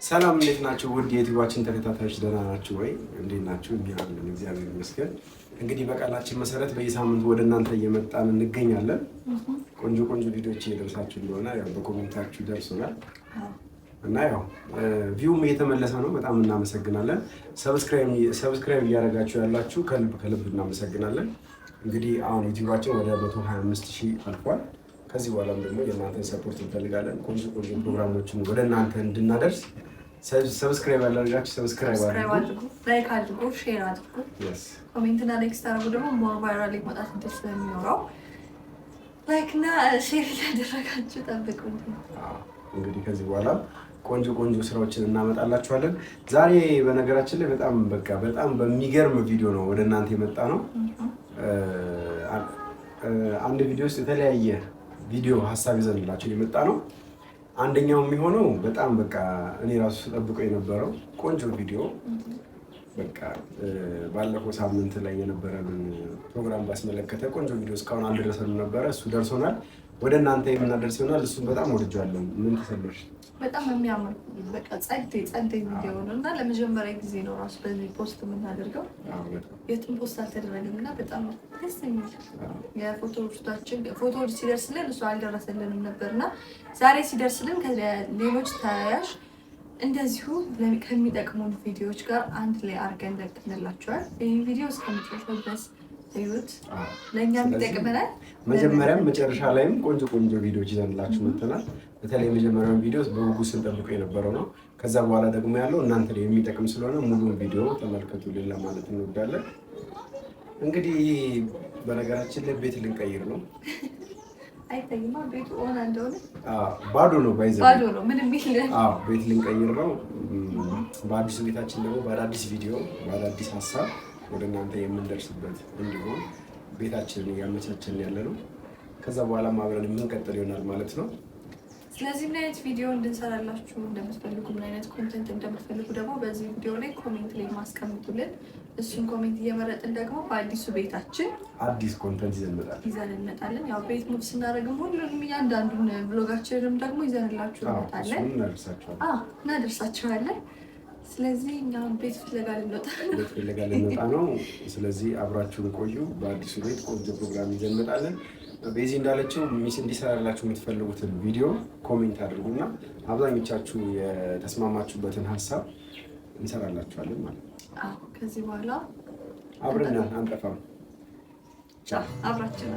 ሰላም እንዴት ናችሁ? ውድ የዩቲዩባችን ተከታታዮች ደህና ናችሁ ወይ? እንዴት ናችሁ? እኛ አለን፣ እግዚአብሔር ይመስገን። እንግዲህ በቃላችን መሰረት በየሳምንቱ ወደ እናንተ እየመጣን እንገኛለን። ቆንጆ ቆንጆ ቪዲዮዎች እየደረሳችሁ እንደሆነ ያው በ comment ኣችሁ ደርሶናል እና ያው view ም እየተመለሰ ነው። በጣም እናመሰግናለን። Subscribe እያደረጋችሁ ያላችሁ ከልብ ከልብ እናመሰግናለን። እንግዲህ አሁን ዩቲዩባችን ወደ 125 ሺህ አልፏል። ከዚህ በኋላም ደግሞ የእናንተን support እንፈልጋለን። ቆንጆ ቆንጆ ፕሮግራሞችን ወደ እናንተ እንድናደርስ subscribe ያላደረጋችሁ subscribe አድርጉ፣ like አድርጉ፣ share አድርጉ፣ comment እና like ስታደርጉ ደግሞ more viral መውጣት እድል ስለሚኖረው like እና share እያደረጋችሁ ጠብቁ። እንግዲህ ከዚህ በኋላ ቆንጆ ቆንጆ ስራዎችን እናመጣላችኋለን። ዛሬ በነገራችን ላይ በጣም በቃ በጣም በሚገርም ቪዲዮ ነው ወደ እናንተ የመጣ ነው። አንድ ቪዲዮ ውስጥ የተለያየ ቪዲዮ ሀሳብ ይዘንላቸው የመጣ ነው። አንደኛው የሚሆነው በጣም በቃ እኔ ራሱ ስጠብቀው የነበረው ቆንጆ ቪዲዮ በቃ ባለፈው ሳምንት ላይ የነበረንን ፕሮግራም ባስመለከተ ቆንጆ ቪዲዮ እስካሁን አልደረሰንም ነበረ። እሱ ደርሶናል፣ ወደ እናንተ የምናደርስ ይሆናል። እሱን በጣም ወድጄዋለሁ። ምን ተሰማሽ? በጣም የሚያምር በቃ ጸዴ ጸዴ ቪዲዮ ነው እና ለመጀመሪያ ጊዜ ነው ራሱ በዚህ post የምናደርገው። የትም post አልተደረገም እና በጣም ደስ የሚል የፎቶ shoot ኣችን ፎቶ ሲደርስልን እሱ አልደረሰልንም ነበር እና ዛሬ ሲደርስልን ከሌሎች ተያያዥ እንደዚሁ ከሚጠቅሙን ቪዲዮዎች ጋር አንድ ላይ አድርገን ለቅንላቸዋል። ይህን ቪዲዮ እስከ መጨረሻው ድረስ እዩት፣ ለእኛም ይጠቅመናል። መጀመሪያም መጨረሻ ላይም ቆንጆ ቆንጆ ቪዲዮዎች ይዘንላችሁ መጥተናል። በተለይ የመጀመሪያውን ቪዲዮ በጉጉት ስንጠብቀው የነበረው ነው። ከዛ በኋላ ደግሞ ያለው እናንተ ላይ የሚጠቅም ስለሆነ ሙሉን ቪዲዮ ተመልከቱልን ለማለት እንወዳለን። እንግዲህ በነገራችን ላይ ቤት ልንቀይር ነው። አይታይማ ቤቱ ኦና እንደሆነ ባዶ ነው፣ ባይዘ ባዶ ነው፣ ምንም የለም። አዎ ቤት ልንቀይር ነው። በአዲሱ ቤታችን ደግሞ በአዳዲስ ቪዲዮ በአዳዲስ ሀሳብ ወደ እናንተ የምንደርስበት እንዲሆን ቤታችንን እያመቻቸን ያለ ነው። ከዛ በኋላም አብረን የምንቀጥል ይሆናል ማለት ነው። ስለዚህ ምን አይነት ቪዲዮ እንድንሰራላችሁ እንደምትፈልጉ፣ ምን አይነት content እንደምትፈልጉ ደግሞ በዚህ ቪዲዮ ላይ comment ላይ ማስቀምጡልን። እሱን comment እየመረጥን ደግሞ በአዲሱ ቤታችን አዲስ content ይዘን እንመጣለን ይዘን እንመጣለን። ያው ቤት move ስናደርግም ሁሉንም እያንዳንዱን vlog ኣችንንም ደግሞ ይዘንላችሁ እንመጣለን፣ እናደርሳችኋለን። ስለዚህ እኛ ቤት ፍለጋ ልንወጣ ነው። ቤት ፍለጋ ልንወጣ ነው። ስለዚህ አብራችሁን ቆዩ። በአዲሱ ቤት ቆንጆ ፕሮግራም ይዘን እንመጣለን። ቤዚ እንዳለችው ሚስ እንዲሰራላችሁ የምትፈልጉትን ቪዲዮ comment አድርጉና አብዛኞቻችሁ የተስማማችሁበትን ሀሳብ እንሰራላችኋለን ማለት ነው። ከዚህ በኋላ አብረን አንጠፋም። አብራችሁ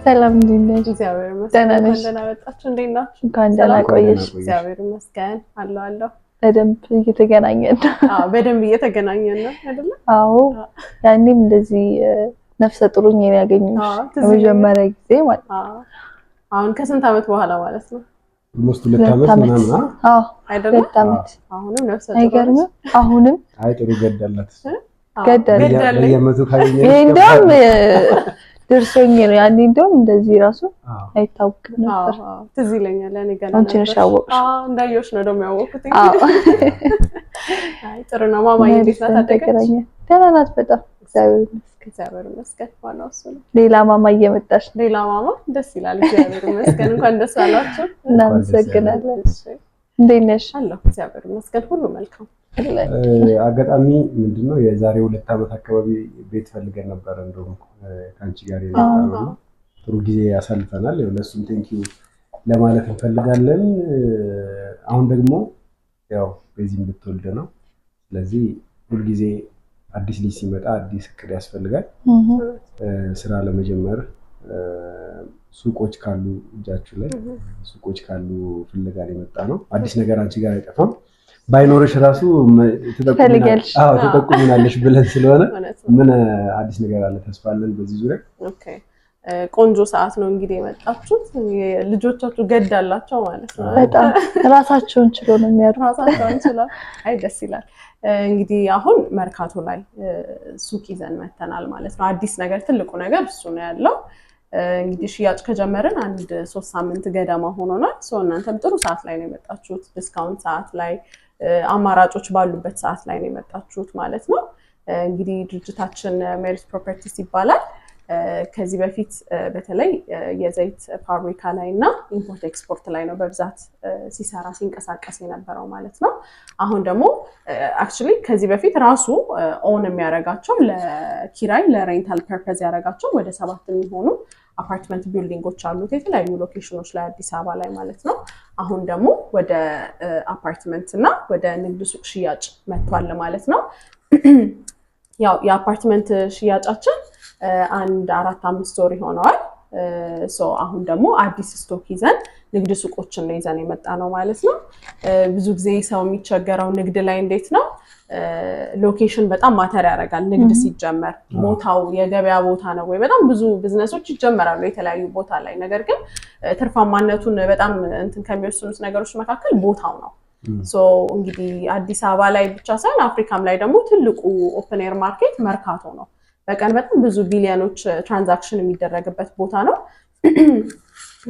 ሰላም፣ እንዴት ነሽ? እግዚአብሔር ይመስገን። ደህና ነሽ? እንኳን ደህና መጣችሁ። እንዴት ናችሁ? እንኳን ደህና ሰላም። ቆየሽ። እግዚአብሔር ይመስገን አለሁ አለሁ። በደንብ እየተገናኘን ነው። አዎ፣ በደንብ እየተገናኘን ነው አይደለ? አዎ፣ ያኔም እንደዚህ ነፍሰ ጡር ሆኜ ነው ያገኘሁሽ አዎ፣ ትዝ ለመጀመሪያ ጊዜ ማለት ነው። አዎ። አሁን ከስንት ዓመት በኋላ ማለት ነው Almost 2 ዓመት 2 ዓመት። ምናምን አ? አዎ፣ አይደለ? 2 ዓመት። አሁንም ነፍሰ ጡር ነች። አይገርምም? አሁንም አይ፣ ጥሩ ገዳላት። አዎ፣ ገድ አለ። ገድ አለኝ። በየዓመቱ ካገኘሽ ይሄ እንደውም ደርሶኝ ነው። ያኔ እንደውም እንደዚህ ራሱ አይታወቅም ነበር። አዎ፣ ትዝ ይለኛል። እኔ ገና አንቺ ነሽ ነበርሽ። ያወቅሽው። አዎ፣ እንዳየሁሽ ነው ደግሞ ያወቅኩት። አዎ። አይ፣ ጥሩ ነው። ማማዬ እንዴት ናት? አደገች? ተገናኘን። ደህና ናት በጣም፣ እግዚአብሔር ይመስገን። እግዚአብሔር ይመስገን። ዋናው እሱ ነው። ሌላ ማማ እየመጣች ነው። ሌላ ማማ፣ ደስ ይላል። እግዚአብሔር ይመስገን። እንኳን ደስ አላችሁ። እናመሰግናለን። እሺ፣ እንዴት ነሽ? አለሁ፣ እግዚአብሔር ይመስገን። ሁሉ መልካም። አጋጣሚ ምንድነው፣ የዛሬ 2 ዓመት አካባቢ ቤት ፈልገን ነበር። እንደውም ከአንቺ ጋር የመጣ ነው እና ጥሩ ጊዜ ያሳልፈናል። ያው ለእሱም thank you ለማለት እንፈልጋለን። አሁን ደግሞ ያው በዚህም ልትወልድ ነው። ስለዚህ ሁልጊዜ አዲስ ልጅ ሲመጣ አዲስ እቅድ ያስፈልጋል። ስራ ለመጀመር ሱቆች ካሉ፣ እጃችሁ ላይ ሱቆች ካሉ ፍለጋ ነው የመጣ ነው። አዲስ ነገር አንቺ ጋር አይጠፋም። ባይኖርሽ ራሱ ትፈልጊያለሽ። አዎ፣ ትጠቁሚናለሽ ብለን ስለሆነ እውነት ነው። ምን አዲስ ነገር አለ? ተስፋ አለን በዚህ ዙሪያ። Okay፣ ቆንጆ ሰዓት ነው እንግዲህ የመጣችሁት። ልጆቻችሁ ገድ አላቸው ማለት ነው። በጣም ራሳቸውን ችሎ ነው የሚያድሩ። ራሳቸውን ችለው። አይ፣ ደስ ይላል። እንግዲህ አሁን መርካቶ ላይ ሱቅ ይዘን መተናል ማለት ነው። አዲስ ነገር፣ ትልቁ ነገር እሱ ነው ያለው። እንግዲህ ሽያጭ ከጀመርን አንድ 3 ሳምንት ገደማ ሆኖናል። So እናንተም ጥሩ ሰዓት ላይ ነው የመጣችሁት። Discount ሰዓት ላይ፣ አማራጮች ባሉበት ሰዓት ላይ ነው የመጣችሁት ማለት ነው። እንግዲህ ድርጅታችን ሜሪት ፕሮፐርቲስ ይባላል። ከዚህ በፊት በተለይ የዘይት ፋብሪካ ላይ እና import export ላይ ነው በብዛት ሲሰራ ሲንቀሳቀስ የነበረው ማለት ነው። አሁን ደግሞ actually ከዚህ በፊት ራሱ own የሚያደርጋቸው፣ ለኪራይ ለ rental purpose ያደረጋቸው ወደ ሰባት የሚሆኑ apartment building ኦች አሉት የተለያዩ location ኦች ላይ አዲስ አበባ ላይ ማለት ነው። አሁን ደግሞ ወደ አፓርትመንት እና ወደ ንግድ ሱቅ ሽያጭ መጥቷል ማለት ነው። ያው የአፓርትመንት ሽያጫችን አንድ 4-5 ወር ይሆነዋል። So አሁን ደግሞ አዲስ stock ይዘን ንግድ ሱቆችን ነው ይዘን የመጣ ነው ማለት ነው። ብዙ ጊዜ ሰው የሚቸገረው ንግድ ላይ እንዴት ነው፣ location በጣም matter ያደርጋል። ንግድ ሲጀመር ቦታው የገበያ ቦታ ነው ወይ? በጣም ብዙ ቢዝነሶች ይጀመራሉ የተለያዩ ቦታ ላይ፣ ነገር ግን ትርፋማነቱን በጣም እንትን ከሚወስኑት ነገሮች መካከል ቦታው ነው። So እንግዲህ አዲስ አበባ ላይ ብቻ ሳይሆን አፍሪካም ላይ ደግሞ ትልቁ open air market መርካቶ ነው። በቀን በጣም ብዙ ቢሊዮኖች transaction የሚደረግበት ቦታ ነው።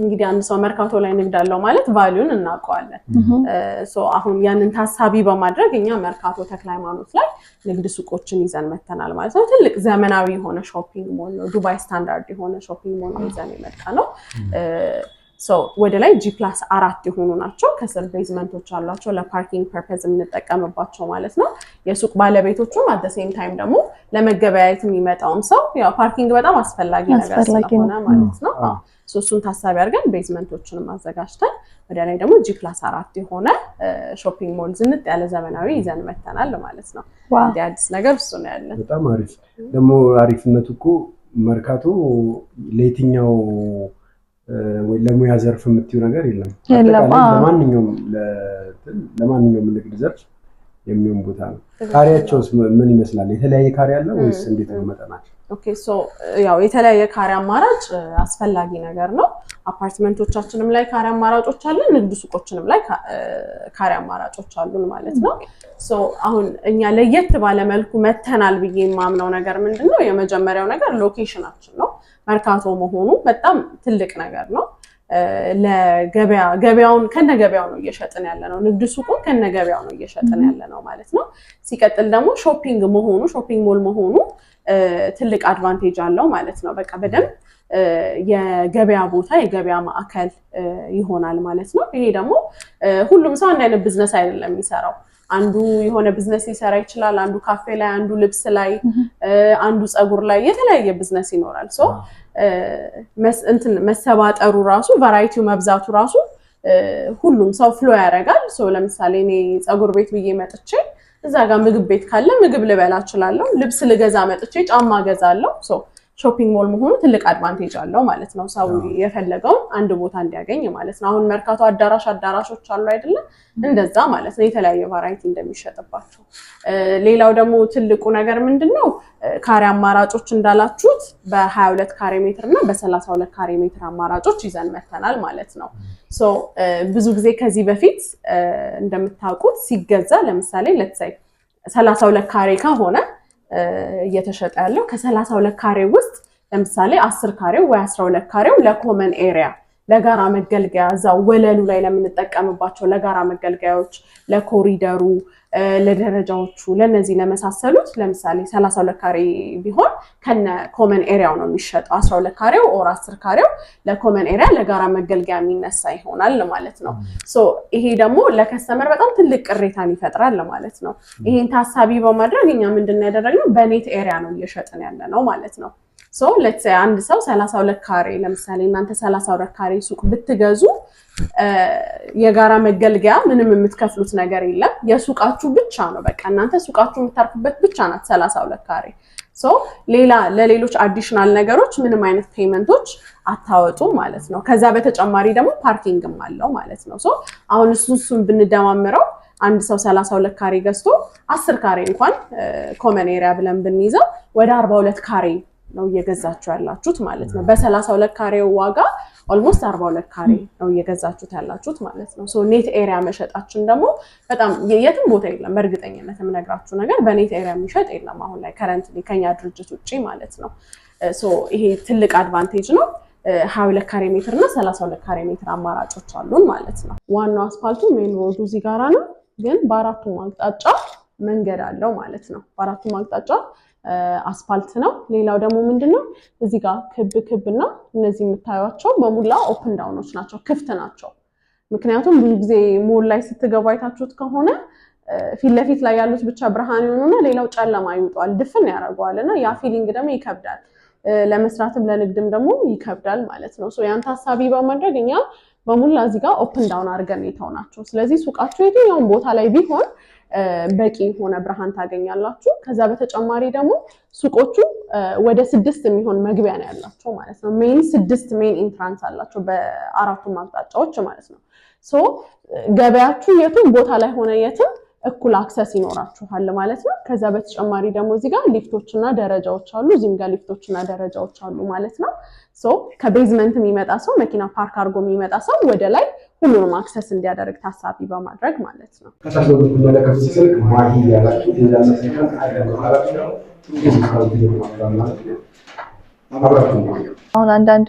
እንግዲህ አንድ ሰው መርካቶ ላይ ንግድ አለው ማለት value ን እናውቀዋለን። So አሁን ያንን ታሳቢ በማድረግ እኛ መርካቶ ተክለ ሃይማኖት ላይ ንግድ ሱቆችን ይዘን መተናል ማለት ነው። ትልቅ ዘመናዊ የሆነ shopping mall ነው። ዱባይ ስታንዳርድ የሆነ shopping mall ነው ይዘን የመጣ ነው። So ወደ ላይ G+4 የሆኑ ናቸው። ከስር basement ኦች አሏቸው ለ parking purpose የምንጠቀምባቸው ማለት ነው። የሱቅ ባለቤቶቹም at same time ደግሞ ለመገበያየት የሚመጣውም ሰው ያው parking በጣም አስፈላጊ ነገር አስፈላጊ ነው። ስለሆነ ማለት ነው። So እሱን ታሳቢ አድርገን basement ኦችንም አዘጋጅተን ወደ ላይ ደግሞ G+4 የሆነ shopping mall ዝንጥ ያለ ዘመናዊ ይዘን መተናል ማለት ነው። እንዲህ አዲስ ነገር እሱ ነው ያለን። በጣም አሪፍ። ደግሞ አሪፍነቱ እኮ መርካቶ ለየትኛው ወይ ለሙያ ዘርፍ የምትይው ነገር የለም። የለም፣ አጠቃላይ ለማንኛውም ንግድ ዘርፍ የሚሆን ቦታ ነው። ካሬያቸውስ ምን ይመስላል? የተለያየ ካሬ አለ ወይስ እንዴት ነው መጠናቸው? Okay፣ so ያው የተለያየ ካሬ አማራጭ አስፈላጊ ነገር ነው። አፓርትመንቶቻችንም ላይ ካሬ አማራጮች አለን፣ ንግድ ሱቆችንም ላይ ካሬ አማራጮች አሉን ማለት ነው። So አሁን እኛ ለየት ባለ መልኩ መተናል ብዬ የማምነው ነገር ምንድን ነው? የመጀመሪያው ነገር location ኣችን ነው። መርካቶ መሆኑ በጣም ትልቅ ነገር ነው። ለገበያ ገበያውን ከነ ገበያው ነው እየሸጥን ያለ ነው። ንግድ ሱቁን ከነ ገበያው ነው እየሸጥን ያለ ነው ማለት ነው። ሲቀጥል ደግሞ shopping መሆኑ፣ shopping mall መሆኑ ትልቅ advantage አለው ማለት ነው። በቃ በደንብ የገበያ ቦታ፣ የገበያ ማዕከል ይሆናል ማለት ነው። ይሄ ደግሞ ሁሉም ሰው አንድ አይነት ቢዝነስ አይደለም የሚሰራው። አንዱ የሆነ ቢዝነስ ሊሰራ ይችላል። አንዱ ካፌ ላይ፣ አንዱ ልብስ ላይ፣ አንዱ ፀጉር ላይ የተለያየ ቢዝነስ ይኖራል። So እንትን መሰባጠሩ ራሱ፣ variety ው መብዛቱ ራሱ ሁሉም ሰው flow ያደርጋል። So ለምሳሌ እኔ ፀጉር ቤት ብዬ መጥቼ እዛ ጋር ምግብ ቤት ካለ ምግብ ልበላ እችላለሁ። ልብስ ልገዛ መጥቼ ጫማ ገዛለሁ። So Shopping mall መሆኑ ትልቅ advantage አለው ማለት ነው። ሰው የፈለገውን አንድ ቦታ እንዲያገኝ ማለት ነው። አሁን መርካቶ አዳራሾች አሉ አይደለም? እንደዛ ማለት ነው፣ የተለያየ variety እንደሚሸጥባቸው። ሌላው ደግሞ ትልቁ ነገር ምንድን ነው? ካሬ አማራጮች እንዳላችሁት በ22 ካሬ ሜትር እና በ32 ካሬ ሜትር አማራጮች ይዘን መተናል ማለት ነው። So ብዙ ጊዜ ከዚህ በፊት እንደምታውቁት ሲገዛ ለምሳሌ let's say 32 ካሬ ከሆነ እየተሸጠ ያለው፣ ከ32 ካሬ ውስጥ ለምሳሌ 10 ካሬው ወይ 12 ካሬው ለ common area፣ ለጋራ መገልገያ፣ እዛው ወለሉ ላይ ለምንጠቀምባቸው ለጋራ መገልገያዎች፣ ለኮሪደሩ፣ ለደረጃዎቹ፣ ለነዚህ ለመሳሰሉት ለምሳሌ 32 ካሬ ቢሆን ከነ common area ው ነው የሚሸጠው። 12 ካሬው or 10 ካሬው ለ common area፣ ለጋራ መገልገያ የሚነሳ ይሆናል ማለት ነው። So ይሄ ደግሞ ለ customer በጣም ትልቅ ቅሬታን ይፈጥራል ማለት ነው። ይሄን ታሳቢ በማድረግ እኛ ምንድን ነው ያደረግነው? በ net area ነው እየሸጥን ያለ ነው ማለት ነው። So let's say አንድ ሰው 32 ካሬ፣ ለምሳሌ እናንተ 32 ካሬ ሱቅ ብትገዙ የጋራ መገልገያ ምንም የምትከፍሉት ነገር የለም። የሱቃችሁ ብቻ ነው። በቃ እናንተ ሱቃችሁ የምታርፉበት ብቻ ናት 32 ካሬ። So ሌላ ለሌሎች additional ነገሮች ምንም አይነት payment ኦች አታወጡም ማለት ነው። ከዛ በተጨማሪ ደግሞ parking ም አለው ማለት ነው። So አሁን እሱን ብንደማምረው አንድ ሰው 32 ካሬ ገዝቶ 10 ካሬ እንኳን common area ብለን ብንይዘው ወደ 42 ካሬ ነው እየገዛችሁ ያላችሁት ማለት ነው። በ32 ካሬው ዋጋ almost 42 ካሬ ነው እየገዛችሁት ያላችሁት ማለት ነው። So net area መሸጣችን ደግሞ በጣም የትም ቦታ የለም። በእርግጠኝነት የምነግራችሁ ነገር በ net area የሚሸጥ የለም አሁን ላይ currently ከኛ ድርጅት ውጭ ማለት ነው። So ይሄ ትልቅ advantage ነው። 22 ካሬ ሜትር እና 32 ካሬ ሜትር አማራጮች አሉን ማለት ነው። ዋናው አስፋልቱ main road ኡ እዚህ ጋራ ነው፣ ግን በአራቱም አቅጣጫ መንገድ አለው ማለት ነው። በአራቱም አቅጣጫ አስፋልት ነው። ሌላው ደግሞ ምንድነው፣ እዚህ ጋር ክብ ክብ እና እነዚህ የምታዩቸው በሙላ open down ኦች ናቸው፣ ክፍት ናቸው። ምክንያቱም ብዙ ጊዜ ሞል ላይ ስትገቡ አይታችሁት ከሆነ ፊት ለፊት ላይ ያሉት ብቻ ብርሃን ይሆኑና ሌላው ጨለማ ይውጠዋል፣ ድፍን ያደርገዋል እና ያ feeling ደግሞ ይከብዳል፣ ለመስራትም ለንግድም ደግሞ ይከብዳል ማለት ነው። ያን ታሳቢ በማድረግ እኛ በሙላ እዚህ ጋር open down አድርገን የተውናቸው። ስለዚህ ሱቃችሁ የትኛውም ቦታ ላይ ቢሆን በቂ የሆነ ብርሃን ታገኛላችሁ። ከዛ በተጨማሪ ደግሞ ሱቆቹ ወደ ስድስት የሚሆን መግቢያ ነው ያላቸው ማለት ነው። Main ስድስት main entrance አላቸው በአራቱም አቅጣጫዎች ማለት ነው። So ገበያችሁ የትም ቦታ ላይ ሆነ የትም እኩል access ይኖራችኋል ማለት ነው። ከዛ በተጨማሪ ደግሞ እዚህ ጋር ሊፍቶች እና ደረጃዎች አሉ። እዚህም ጋር ሊፍቶች እና ደረጃዎች አሉ ማለት ነው። So ከ basement የሚመጣ ሰው፣ መኪና ፓርክ አድርጎ የሚመጣ ሰው ወደ ላይ ሁሉንም access እንዲያደርግ ታሳቢ በማድረግ ማለት ነው። ከታች በምትመለከቱት ስልክ ማሂ ያላችሁ ካላችሁ ማለት ነው። አብራችሁ ቆዩ። አሁን አንዳንድ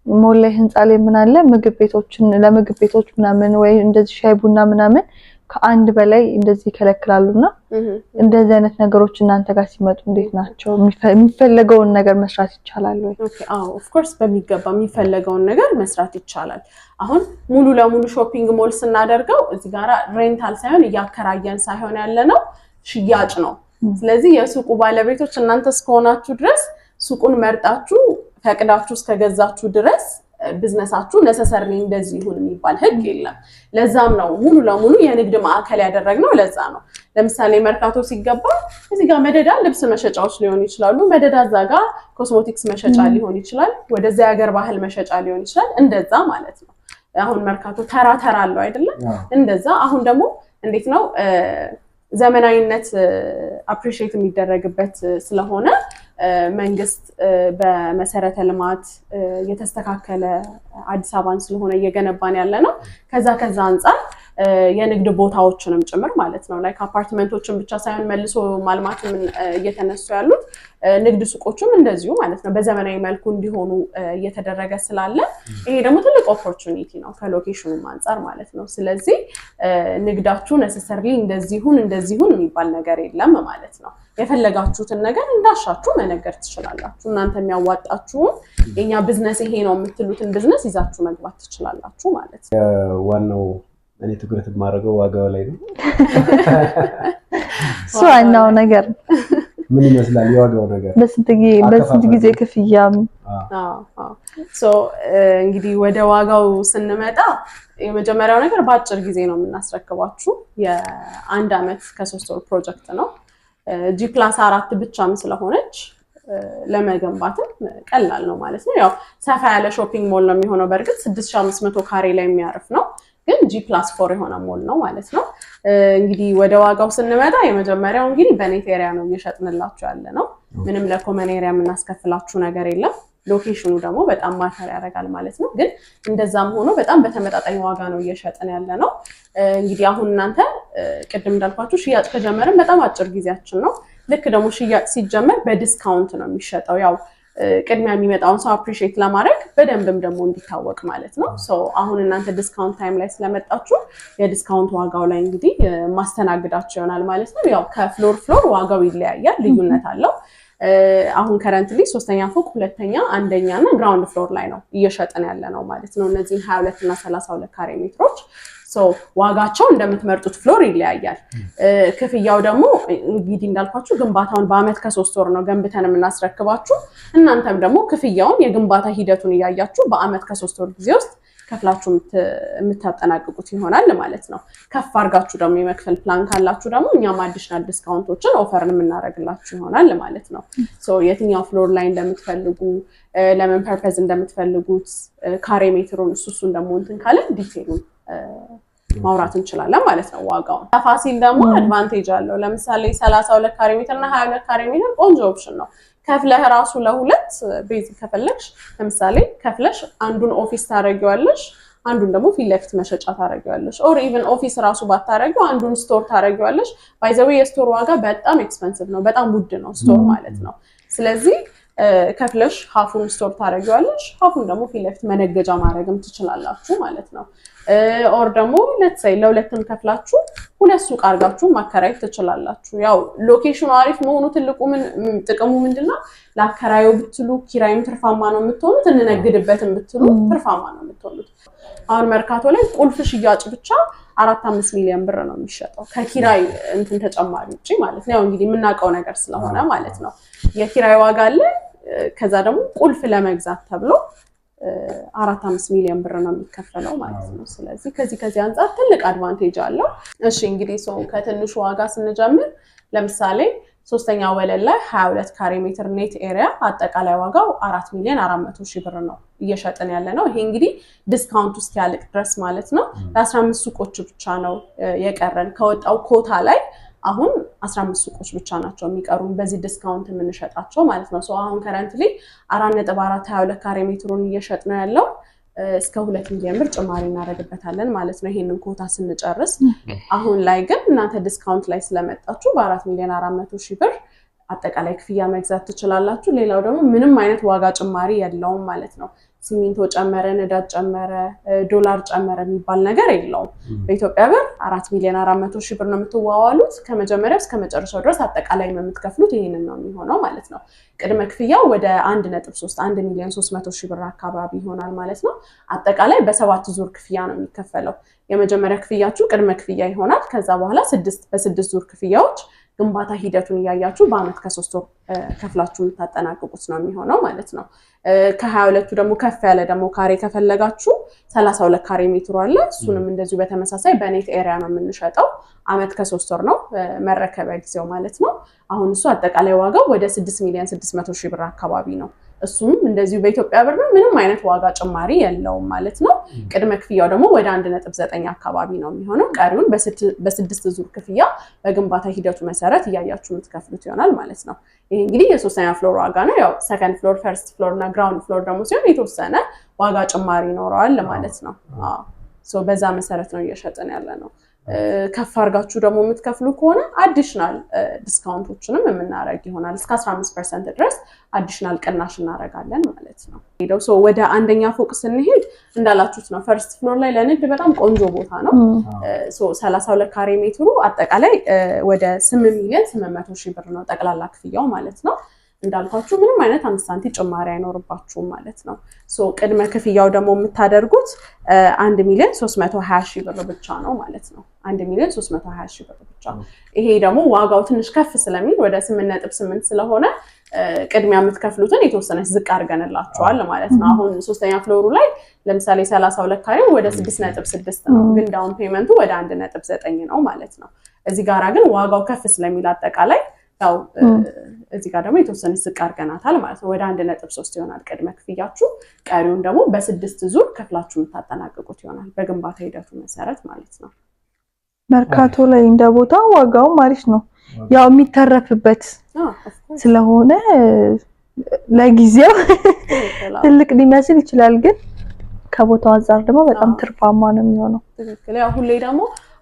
ሞል ላይ፣ ህንፃ ላይ ምን አለ፣ ምግብ ቤቶችን ለምግብ ቤቶች ምናምን ወይ እንደዚህ ሻይ ቡና ምናምን ከአንድ በላይ እንደዚህ ይከለክላሉ። እና እንደዚህ አይነት ነገሮች እናንተ ጋር ሲመጡ እንዴት ናቸው? የሚፈለገውን ነገር መስራት ይቻላል ወይ? አዎ፣ of course፣ በሚገባ የሚፈለገውን ነገር መስራት ይቻላል። አሁን ሙሉ ለሙሉ shopping mall ስናደርገው እዚህ ጋራ rental ሳይሆን፣ እያከራየን ሳይሆን ያለ ነው ሽያጭ ነው። ስለዚህ የሱቁ ባለቤቶች እናንተ እስከሆናችሁ ድረስ፣ ሱቁን መርጣችሁ ፈቅዳችሁ እስከገዛችሁ ድረስ ቢዝነሳችሁ necessarily እንደዚህ ይሁን የሚባል ህግ የለም። ለዛም ነው ሙሉ ለሙሉ የንግድ ማዕከል ያደረግነው። ለዛ ነው። ለምሳሌ መርካቶ ሲገባ እዚህ ጋር መደዳ ልብስ መሸጫዎች ሊሆኑ ይችላሉ። መደዳ እዛ ጋር ኮስሞቲክስ መሸጫ ሊሆን ይችላል። ወደዛ የሀገር ባህል መሸጫ ሊሆን ይችላል። እንደዛ ማለት ነው። አሁን መርካቶ ተራ ተራ አለው አይደለም? እንደዛ። አሁን ደግሞ እንዴት ነው፣ ዘመናዊነት appreciate የሚደረግበት ስለሆነ መንግስት በመሰረተ ልማት የተስተካከለ አዲስ አበባን ስለሆነ እየገነባን ያለ ነው። ከዛ አንጻር የንግድ ቦታዎችንም ጭምር ማለት ነው፣ like አፓርትመንቶችን ብቻ ሳይሆን መልሶ ማልማትም እየተነሱ ያሉት ንግድ ሱቆችም እንደዚሁ ማለት ነው በዘመናዊ መልኩ እንዲሆኑ እየተደረገ ስላለ ይሄ ደግሞ ትልቅ opportunity ነው ከ location ኑም አንጻር ማለት ነው። ስለዚህ ንግዳችሁ necessarily እንደዚሁን እንደዚሁን የሚባል ነገር የለም ማለት ነው። የፈለጋችሁትን ነገር እንዳሻችሁ መነገድ ትችላላችሁ። እናንተ የሚያዋጣችሁን፣ የኛ ቢዝነስ ይሄ ነው የምትሉትን ቢዝነስ ይዛችሁ መግባት ትችላላችሁ ማለት ነው። ዋናው እኔ ትኩረት የማደርገው ዋጋው ላይ ነው። እሱ ዋናው ነገር። ምን ይመስላል የዋጋው ነገር? በስንት ጊዜ ክፍያም? So እንግዲህ ወደ ዋጋው ስንመጣ የመጀመሪያው ነገር በአጭር ጊዜ ነው የምናስረክባችሁ። የ1 አመት ከ3 ወር ፕሮጀክት ነው። G+4 ብቻም ስለሆነች ለመገንባትም ቀላል ነው ማለት ነው። ያው ሰፋ ያለ shopping mall ነው የሚሆነው። በእርግጥ 6500 ካሬ ላይ የሚያርፍ ነው፣ ግን G+4 የሆነ ሞል ነው ማለት ነው። እንግዲህ ወደ ዋጋው ስንመጣ የመጀመሪያው እንግዲህ በ net area ነው እየሸጥንላችሁ ያለ ነው። ምንም ለ common area የምናስከፍላችሁ ነገር የለም። Location ኑ ደግሞ በጣም matter ያደርጋል ማለት ነው። ግን እንደዛም ሆኖ በጣም በተመጣጣኝ ዋጋ ነው እየሸጥን ያለ ነው። እንግዲህ አሁን እናንተ ቅድም እንዳልኳችሁ ሽያጭ ከጀመርን በጣም አጭር ጊዜያችን ነው። ልክ ደግሞ ሽያጭ ሲጀመር በ discount ነው የሚሸጠው። ያው ቅድሚያ የሚመጣውን ሰው appreciate ለማድረግ በደንብም ደግሞ እንዲታወቅ ማለት ነው። So አሁን እናንተ discount time ላይ ስለመጣችሁ የ discount ዋጋው ላይ እንግዲህ ማስተናግዳችሁ ይሆናል ማለት ነው። ያው ከ floor floor ዋጋው ይለያያል፣ ልዩነት አለው። አሁን currently ሶስተኛ ፎቅ፣ ሁለተኛ፣ አንደኛ እና ground floor ላይ ነው እየሸጥን ያለ ነው ማለት ነው። እነዚህን 22 እና 32 ካሬ ሜትሮች ዋጋቸው እንደምትመርጡት floor ይለያያል። ክፍያው ደግሞ እንግዲህ እንዳልኳችሁ ግንባታውን በአመት ከ3 ወር ነው ገንብተን የምናስረክባችሁ። እናንተም ደግሞ ክፍያውን የግንባታ ሂደቱን እያያችሁ በአመት ከ3 ወር ጊዜ ውስጥ ከፍላችሁ የምታጠናቅቁት ይሆናል ማለት ነው። ከፍ አድርጋችሁ ደግሞ የመክፈል ፕላን ካላችሁ ደግሞ እኛም additional discount ኦችን offer ን የምናደርግላችሁ ይሆናል ማለት ነው። የትኛው floor ላይ እንደምትፈልጉ፣ ለምን purpose እንደምትፈልጉት፣ ካሬ ሜትሩን እሱን ደግሞ እንትን ካለ detail ኡን ማውራት እንችላለን ማለት ነው። ዋጋውን ሰፋ ሲል ደግሞ advantage አለው። ለምሳሌ 32 ካሬ ሜትር እና 22 ካሬ ሜትር ቆንጆ option ነው። ከፍለህ ራሱ ለሁለት base ከፈለግሽ ለምሳሌ ከፍለሽ አንዱን office ታደርጊዋለሽ፣ አንዱን ደግሞ ፊት ለፊት መሸጫ ታደርጊዋለሽ። Or even office ራሱ ባታደርጊው አንዱን store ታደርጊዋለሽ። By the way የ store ዋጋ በጣም expensive ነው፣ በጣም ውድ ነው store ማለት ነው። ስለዚህ ከፍለሽ half ኡን store ታደርጊዋለሽ፣ half ኡን ደግሞ ፊት ለፊት መነገጃ ማድረግም ትችላላችሁ ማለት ነው። Or ደግሞ let's say ለሁለትም ከፍላችሁ ሁለት ሱቅ አድርጋችሁ ማከራየት ትችላላችሁ። ያው location ኑ አሪፍ መሆኑ ትልቁ ጥቅሙ ምንድነው? ለአከራዩ ብትሉ ኪራይም ትርፋማ ነው የምትሆኑት፣ እንነግድበትም ብትሉ ትርፋማ ነው የምትሆኑት። አሁን መርካቶ ላይ ቁልፍ ሽያጭ ብቻ 4-5 ሚሊዮን ብር ነው የሚሸጠው ከኪራይ እንትን ተጨማሪ ውጭ ማለት ነው። ያው እንግዲህ የምናውቀው ነገር ስለሆነ ማለት ነው። የኪራይ ዋጋ አለ። ከዛ ደግሞ ቁልፍ ለመግዛት ተብሎ 4-5 ሚሊዮን ብር ነው የሚከፈለው ማለት ነው። ስለዚህ ከዚህ አንጻር ትልቅ advantage አለው። እሺ እንግዲህ so ከትንሹ ዋጋ ስንጀምር ለምሳሌ ሶስተኛ ወለል ላይ 22 ካሬ ሜትር net area አጠቃላይ ዋጋው 4 ሚሊዮን 400 ሺህ ብር ነው እየሸጥን ያለ ነው። ይሄ እንግዲህ discount ኡ እስኪያልቅ ድረስ ማለት ነው። ለ15 ሱቆች ብቻ ነው የቀረን ከወጣው ኮታ ላይ። አሁን 15 ሱቆች ብቻ ናቸው የሚቀሩን በዚህ discount የምንሸጣቸው ማለት ነው። አሁን currently 4.4 22 ካሬ ሜትሩን እየሸጥ ነው ያለው። እስከ 2 ሚሊዮን ብር ጭማሪ እናደርግበታለን ማለት ነው ይሄንን ኮታ ስንጨርስ። አሁን ላይ ግን እናንተ discount ላይ ስለመጣችሁ በ4 ሚሊዮን 400 ሺህ ብር አጠቃላይ ክፍያ መግዛት ትችላላችሁ። ሌላው ደግሞ ምንም አይነት ዋጋ ጭማሪ የለውም ማለት ነው። ሲሚንቶ ጨመረ፣ ነዳጅ ጨመረ፣ ዶላር ጨመረ የሚባል ነገር የለውም። በኢትዮጵያ ብር 4 ሚሊዮን 400 ሺህ ብር ነው የምትዋዋሉት። ከመጀመሪያው እስከ መጨረሻው ድረስ አጠቃላይ የምትከፍሉት ይህንን ነው የሚሆነው ማለት ነው። ቅድመ ክፍያው ወደ 1.3 1 ሚሊዮን 300 ሺህ ብር አካባቢ ይሆናል ማለት ነው። አጠቃላይ በሰባት ዙር ክፍያ ነው የሚከፈለው። የመጀመሪያ ክፍያችሁ ቅድመ ክፍያ ይሆናል። ከዛ በኋላ በስድስት ዙር ክፍያዎች ግንባታ ሂደቱን እያያችሁ በአመት ከ3 ወር ከፍላችሁ የምታጠናቅቁት ነው የሚሆነው ማለት ነው። ከ22ቱ ደግሞ ከፍ ያለ ደግሞ ካሬ ከፈለጋችሁ 32 ካሬ ሜትሩ አለ። እሱንም እንደዚሁ በተመሳሳይ በ net area ነው የምንሸጠው። አመት ከ3 ወር ነው መረከቢያ ጊዜው ማለት ነው። አሁን እሱ አጠቃላይ ዋጋው ወደ 6 ሚሊዮን 600 ሺህ ብር አካባቢ ነው። እሱም እንደዚሁ በኢትዮጵያ ብር ነው። ምንም አይነት ዋጋ ጭማሪ የለውም ማለት ነው። ቅድመ ክፍያው ደግሞ ወደ 1.9 አካባቢ ነው የሚሆነው። ቀሪውን በስድስት ዙር ክፍያ በግንባታ ሂደቱ መሰረት እያያችሁ የምትከፍሉት ይሆናል ማለት ነው። ይህ እንግዲህ የሶስተኛ floor ዋጋ ነው። ያው second floor፣ first floor እና ground floor ደግሞ ሲሆን የተወሰነ ዋጋ ጭማሪ ይኖረዋል ማለት ነው። በዛ መሰረት ነው እየሸጥን ያለ ነው። ከፍ አድርጋችሁ ደግሞ የምትከፍሉ ከሆነ additional discount ኦችንም የምናደርግ ይሆናል። እስከ 15% ድረስ additional ቅናሽ እናደርጋለን ማለት ነው። ሄደው ወደ አንደኛ ፎቅ ስንሄድ እንዳላችሁት ነው። First floor ላይ ለንግድ በጣም ቆንጆ ቦታ ነው። 32 ካሬ ሜትሩ አጠቃላይ ወደ 8 ሚሊዮን 800 ሺህ ብር ነው ጠቅላላ ክፍያው ማለት ነው። እንዳልኳችሁ ምንም አይነት 5 ሳንቲም ጭማሪ አይኖርባችሁም ማለት ነው። ቅድመ ክፍያው ደግሞ የምታደርጉት 1 ሚሊዮን 320 ሺህ ብር ብቻ ነው ማለት ነው። 1 ሚሊዮን 320 ሺህ ብር ብቻ። ይሄ ደግሞ ዋጋው ትንሽ ከፍ ስለሚል ወደ 8.8 ስለሆነ ቅድሚያ የምትከፍሉትን የተወሰነች ዝቅ አድርገንላችኋል ማለት ነው። አሁን ሶስተኛ floor ኡ ላይ ለምሳሌ 32 ካሬው ወደ 6.6 ነው፣ ግን down payment ኡ ወደ 1.9 ነው ማለት ነው። እዚህ ጋራ ግን ዋጋው ከፍ ስለሚል አጠቃላይ ያው እዚህ ጋር ደግሞ የተወሰነ ዝቅ አድርገናታል ማለት ነው። ወደ 1.3 ይሆናል ቅድመ ክፍያችሁ። ቀሪውን ደግሞ በስድስት ዙር ከፍላችሁ የምታጠናቅቁት ይሆናል በግንባታ ሂደቱ መሰረት ማለት ነው። መርካቶ ላይ እንደ ቦታ ዋጋውም አሪፍ ነው። ያው የሚተረፍበት ስለሆነ ለጊዜው ትልቅ ሊመስል ይችላል፣ ግን ከቦታው አንጻር ደግሞ በጣም ትርፋማ ነው የሚሆነው። ትክክል። ያው ሁሌ ደግሞ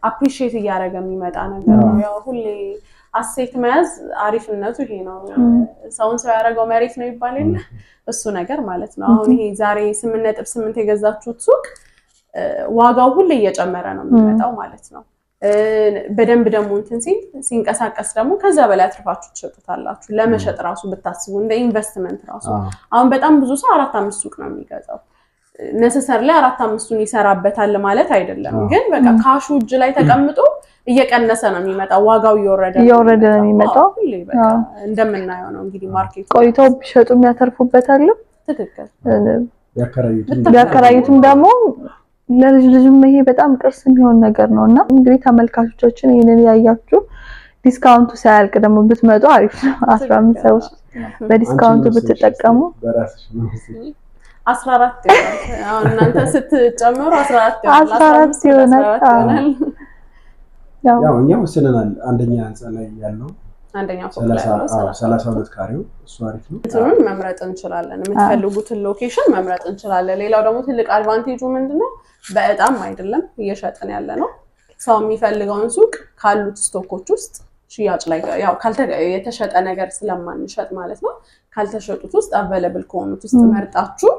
appreciate እያደረገ የሚመጣ ነገር ነው። ያው ሁሌ asset መያዝ አሪፍነቱ ይሄ ነው። ሰውን ሰው ያደረገው መሬት ነው ይባል የለ እሱ ነገር ማለት ነው። አሁን ይሄ ዛሬ 8.8 የገዛችሁት ሱቅ ዋጋው ሁሌ እየጨመረ ነው የሚመጣው ማለት ነው። በደንብ ደግሞ እንትን ሲል ሲንቀሳቀስ ደግሞ ከዛ በላይ አትርፋችሁ ትሸጡታላችሁ። ለመሸጥ ራሱ ብታስቡ እንደ ኢንቨስትመንት ራሱ አሁን በጣም ብዙ ሰው አራት አምስት ሱቅ ነው የሚገዛው። Necessarily አራት አምስቱን ይሰራበታል ማለት አይደለም፣ ግን በቃ cash ኡ እጅ ላይ ተቀምጦ እየቀነሰ ነው የሚመጣው፣ ዋጋው እየወረደ እየወረደ ነው የሚመጣው። ሁሌ በቃ እንደምናየው ነው እንግዲህ market ኡ። ቆይተው ቢሸጡ የሚያተርፉበታል። ትክክል። ቢያከራዩትም ደግሞ ለልጅ ልጅም ይሄ በጣም ቅርስ የሚሆን ነገር ነው እና እንግዲህ ተመልካቾቻችን ይህንን ያያችሁ discount ኡ ሳያልቅ ደግሞ ብትመጡ አሪፍ ነው። 15 ሰዎች በ discount ኡ ብትጠቀሙ 14 ይሆናል። አሁን እናንተ ስትጨምሩ 14 ይሆናል። 14 ይሆናል። ያው እኛ ወስነናል። አንደኛ ህንፃ ላይ ያለው አንደኛው ፎቅ ላይ ያለው 32 ካሬው እሱ አሪፍ ነው። እንትኑን መምረጥ እንችላለን። የምትፈልጉትን location መምረጥ እንችላለን። ሌላው ደግሞ ትልቅ advantage ኡ ምንድነው? በእጣም አይደለም እየሸጥን ያለ ነው። ሰው የሚፈልገውን ሱቅ ካሉት stock ኦች ውስጥ ሽያጭ ላይ ያው የተሸጠ ነገር ስለማንሸጥ ማለት ነው። ካልተሸጡት ውስጥ available ከሆኑት ውስጥ መርጣችሁ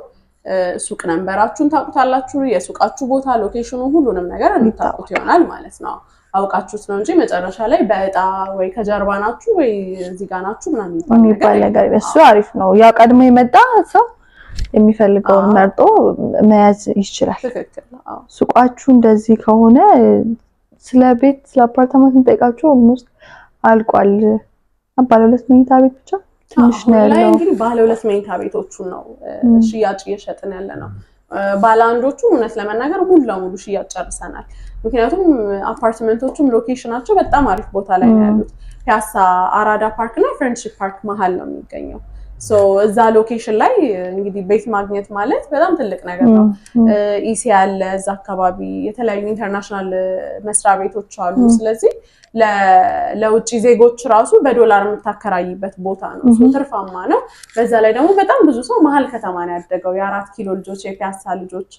ሱቅ number ኣችሁን ታውቁታላችሁ። የሱቃችሁ ቦታ፣ location ኡ፣ ሁሉንም ነገር እንድታውቁት ይሆናል ማለት ነው። አውቃችሁት ነው እንጂ መጨረሻ ላይ በእጣ ወይ ከጀርባ ናችሁ ወይ እዚህ ጋር ናችሁ ምናምን የሚባል ነገር እሱ አሪፍ ነው። ያው ቀድሞ የመጣ ሰው የሚፈልገውን መርጦ መያዝ ይችላል። ትክክል። ሱቃችሁ እንደዚህ ከሆነ ስለ ቤት ስለ አፓርታማ ስንጠይቃችሁ almost አልቋል። ባለ ሁለት መኝታ ቤት ብቻ ትንሽ ነው ያለው። እንግዲህ ባለ ሁለት መኝታ ቤቶቹን ነው ሽያጭ እየሸጥን ያለ ነው። ባለ አንዶቹ እውነት ለመናገር ሙሉ ለሙሉ ሽያጭ ጨርሰናል። ምክንያቱም አፓርትመንቶቹም location ኣቸው በጣም አሪፍ ቦታ ላይ ነው ያሉት። ፒያሳ አራዳ ፓርክ እና ፍሬንድሺፕ ፓርክ መሀል ነው የሚገኘው። እዛ location ላይ እንግዲህ ቤት ማግኘት ማለት በጣም ትልቅ ነገር ነው። ኢሲ ያለ እዛ አካባቢ የተለያዩ international መስሪያ ቤቶች አሉ። ስለዚህ ለውጭ ዜጎች ራሱ በዶላር የምታከራይበት ቦታ ነው። ትርፋማ ነው። በዛ ላይ ደግሞ በጣም ብዙ ሰው መሀል ከተማ ነው ያደገው። የአራት ኪሎ ልጆች፣ የፒያሳ ልጆች፣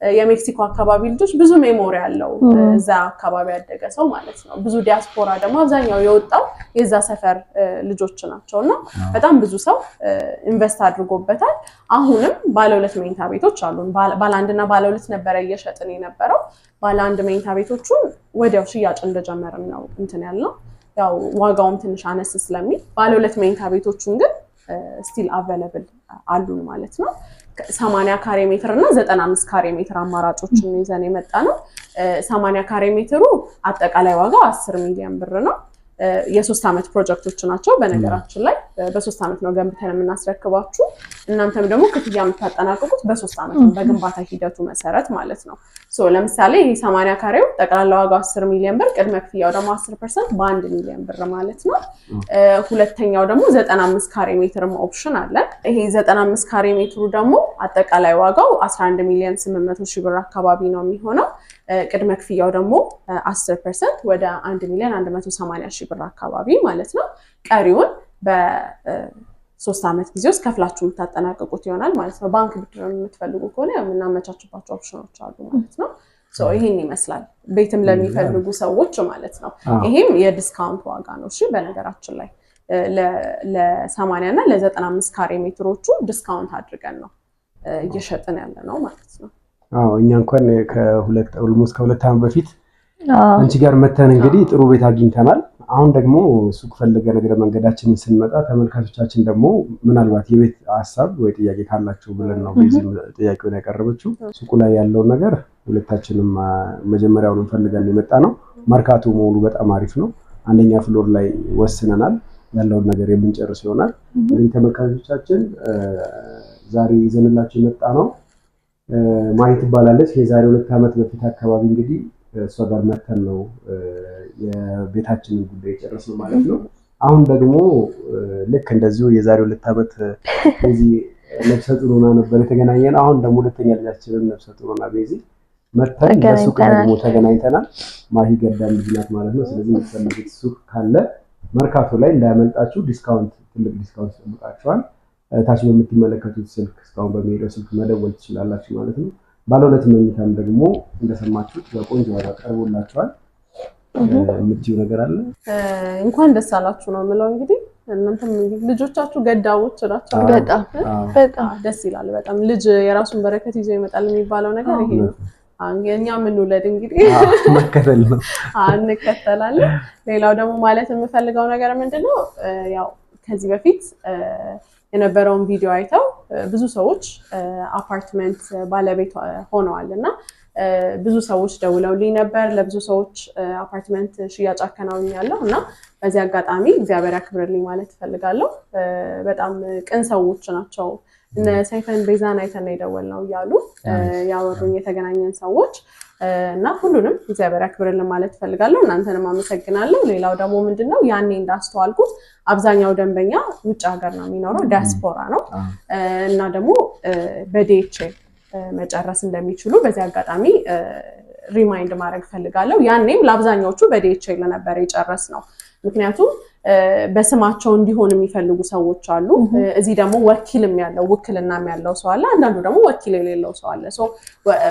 የሜክሲኮ አካባቢ ልጆች ብዙ memory ያለው እዛ አካባቢ ያደገ ሰው ማለት ነው። ብዙ ዲያስፖራ ደግሞ አብዛኛው የወጣው የዛ ሰፈር ልጆች ናቸው እና በጣም ብዙ ሰው invest አድርጎበታል። አሁንም ባለ ሁለት መኝታ ቤቶች አሉን። ባለ አንድና ባለ ሁለት ነበረ እየሸጥን የነበረው። ባለ አንድ መኝታ ቤቶቹን ወዲያው ሽያጭ እንደጀመርን ነው እንትን ያልነው። ያው ዋጋውም ትንሽ አነስ ስለሚል ባለ ሁለት መኝታ ቤቶቹን ግን still available አሉን ማለት ነው። 80 ካሬ ሜትር እና 95 ካሬ ሜትር አማራጮችን ይዘን የመጣ ነው። 80 ካሬ ሜትሩ አጠቃላይ ዋጋው 10 ሚሊዮን ብር ነው። የሶስት ዓመት ፕሮጀክቶች ናቸው። በነገራችን ላይ በ3 ዓመት ነው ገንብተን የምናስረክባችሁ። እናንተም ደግሞ ክፍያ የምታጠናቅቁት በ3 ዓመት ነው፣ በግንባታ ሂደቱ መሰረት ማለት ነው። ለምሳሌ ይህ 80 ካሬው ጠቅላላ ዋጋው 10 ሚሊዮን ብር፣ ቅድመ ክፍያው ደግሞ 10% በ1 ሚሊዮን ብር ማለት ነው። ሁለተኛው ደግሞ 95 ካሬ ሜትርም option አለን። ይሄ 95 ካሬ ሜትሩ ደግሞ አጠቃላይ ዋጋው 11 ሚሊዮን 800 ሺህ ብር አካባቢ ነው የሚሆነው። ቅድመ ክፍያው ደግሞ 10% ወደ 1 ሚሊዮን 180 ሺህ ብር አካባቢ ማለት ነው። ቀሪውን በ3 ዓመት ጊዜ ውስጥ ከፍላችሁ የምታጠናቅቁት ይሆናል ማለት ነው። ባንክ ብድር የምትፈልጉ ከሆነ የምናመቻችባቸው ኦፕሽኖች አሉ ማለት ነው። ይህን ይመስላል ቤትም ለሚፈልጉ ሰዎች ማለት ነው። ይሄም የ discount ዋጋ ነው። እሺ በነገራችን ላይ ለ80 እና ለ95 ካሬ ሜትሮቹ discount አድርገን ነው እየሸጥን ያለ ነው ማለት ነው። አዎ እኛ እንኳን ከሁለት almost ከ2 ዓመት በፊት አንቺ ጋር መተን እንግዲህ ጥሩ ቤት አግኝተናል። አሁን ደግሞ ሱቅ ፈልገን እግረ መንገዳችንን ስንመጣ ተመልካቾቻችን ደግሞ ምናልባት የቤት ሀሳብ ወይ ጥያቄ ካላቸው ብለን ነው በዚህ ጥያቄውን ያቀረበችው። ሱቁ ላይ ያለውን ነገር ሁለታችንም መጀመሪያውን ፈልገን የመጣ ነው። መርካቶ መሆኑ በጣም አሪፍ ነው። አንደኛ floor ላይ ወስነናል። ያለውን ነገር የምንጨርስ ይሆናል። እንግዲህ ተመልካቾቻችን ዛሬ ይዘንላቸው የመጣ ነው ማሂ ትባላለች። የዛሬ 2 ዓመት በፊት አካባቢ እንግዲህ እሷ ጋር መተን ነው የቤታችንን ጉዳይ የጨረስነው ማለት ነው። አሁን ደግሞ ልክ እንደዚሁ የዛሬ 2 ዓመት ቤዚ ነፍሰ ጡር ሆና ነበር የተገናኘነው። አሁን ደግሞ ሁለተኛ ልጃችንን ነፍሰ ጡር ሆና ቤዚ መተን በሱቅ ደግሞ ተገናኝተናል። ማሂ ገዳም ልጅ ናት ማለት ነው። ስለዚህ የምትፈልጉት ሱቅ ካለ መርካቶ ላይ እንዳያመልጣችሁ። Discount፣ ትልቅ discount ይጠብቃችኋል። ታች በምትመለከቱት ስልክ፣ እስካሁን በሚሄደው ስልክ መደወል ትችላላችሁ ማለት ነው። ባለ ሁለት መኝታም ደግሞ እንደሰማችሁት በቆንጆ ዋጋ ቀርቦላችኋል። የምትዩ ነገር አለ? እንኳን ደስ አላችሁ ነው የምለው። እንግዲህ እናንተም እንግዲህ ልጆቻችሁ ገዳሞች ናቸው። በጣም በጣም ደስ ይላል። በጣም ልጅ የራሱን በረከት ይዞ ይመጣል የሚባለው ነገር ይሄ ነው። እኛ የምንውለድ እንግዲህ መከተል ነው፣ እንከተላለን። ሌላው ደግሞ ማለት የምፈልገው ነገር ምንድነው፣ ያው ከዚህ በፊት የነበረውን ቪዲዮ አይተው ብዙ ሰዎች አፓርትመንት ባለቤት ሆነዋል እና ብዙ ሰዎች ደውለውልኝ ነበር። ለብዙ ሰዎች አፓርትመንት ሽያጭ አከናውኛለሁ እና በዚህ አጋጣሚ እግዚአብሔር ያክብርልኝ ማለት እፈልጋለሁ። በጣም ቅን ሰዎች ናቸው። እነ ሰይፈን ቤዛን አይተን ነው የደወልነው እያሉ ያወሩኝ የተገናኘን ሰዎች እና ሁሉንም እግዚአብሔር ያክብርልን ማለት እፈልጋለሁ። እናንተንም አመሰግናለሁ። ሌላው ደግሞ ምንድነው፣ ያኔ እንዳስተዋልኩት አብዛኛው ደንበኛ ውጭ ሀገር ነው የሚኖረው፣ ዲያስፖራ ነው እና ደግሞ በ DHL መጨረስ እንደሚችሉ በዚህ አጋጣሚ remind ማድረግ እፈልጋለሁ። ያኔም ለአብዛኛዎቹ በ DHL ነበር የጨረስነው። ምክንያቱም በስማቸው እንዲሆን የሚፈልጉ ሰዎች አሉ። እዚህ ደግሞ ወኪልም ያለው ውክልናም ያለው ሰው አለ። አንዳንዱ ደግሞ ወኪል የሌለው ሰው አለ።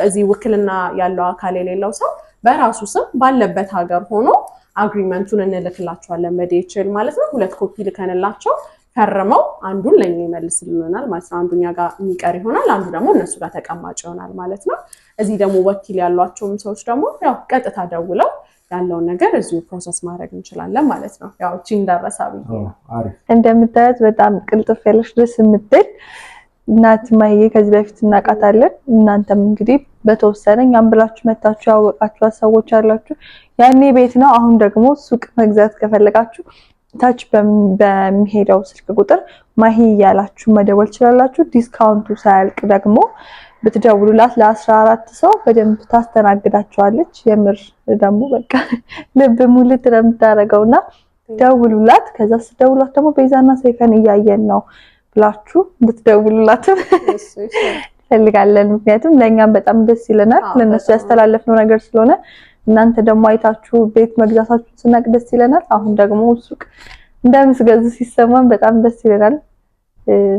እዚህ ውክልና ያለው አካል የሌለው ሰው በራሱ ስም ባለበት ሀገር ሆኖ agreement ኡን እንልክላቸዋለን በ DHL ማለት ነው። ሁለት ኮፒ ልከንላቸው ፈርመው አንዱን ለኛ ይመልስልናል ማለት ነው። አንዱ እኛ ጋር የሚቀር ይሆናል፣ አንዱ ደግሞ እነሱ ጋር ተቀማጭ ይሆናል ማለት ነው። እዚህ ደግሞ ወኪል ያሏቸውም ሰዎች ደግሞ ያው ቀጥታ ደውለው ያለውን ነገር እዚሁ process ማድረግ እንችላለን ማለት ነው። ያው እቺ እንዳረሳ ብዬ ነው። እንደምታያት በጣም ቅልጥፍ ያለች ደስ የምትል እናት ማሂዬ ከዚህ በፊት እናውቃታለን። እናንተም እንግዲህ በተወሰነ እኛም ብላችሁ መታችሁ ያወቃችኋት ሰዎች አላችሁ። ያኔ ቤት ነው። አሁን ደግሞ ሱቅ መግዛት ከፈለጋችሁ ታች በሚሄደው ስልክ ቁጥር ማሂ እያላችሁ መደወል ትችላላችሁ። Discount ኡ ሳያልቅ ደግሞ ብትደውሉላት ለ14 ሰው በደንብ ታስተናግዳቸዋለች። የምር ደግሞ በቃ ልብ ሙልት ነው የምታደርገውና ደውሉላት። ከዛ ስደውሏት ደግሞ ቤዛና ሰይፈን እያየን ነው ብላችሁ እንድትደውሉላትም ፈልጋለን። ምክንያቱም ለእኛም በጣም ደስ ይለናል፣ ለእነሱ ያስተላለፍነው ነገር ስለሆነ እናንተ ደግሞ አይታችሁ ቤት መግዛታችሁ ስናቅ ደስ ይለናል። አሁን ደግሞ ሱቅ እንደምትገዙ ሲሰማን በጣም ደስ ይለናል።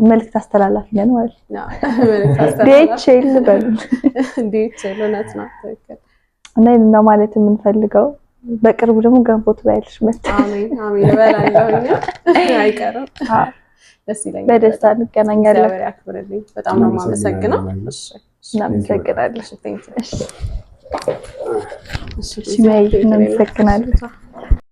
መልዕክት አስተላላፊ ነን ማለት ነው። DHL በሉ። DHL እውነት ነው። ትክክል። እና ይሄን ነው ማለት የምንፈልገው። በቅርቡ ደግሞ ገንፎ ትበያለሽ መተሽ። አሜን አሜን እበላለሁ፣ አይቀርም። ደስ ይለኛል። በደስታ እንገናኛለን። እግዚአብሔር ያክብርልኝ። በጣም ነው የማመሰግነው። እሺ፣ እናመሰግናለን። Thank you። እሺ፣ እናመሰግናለን።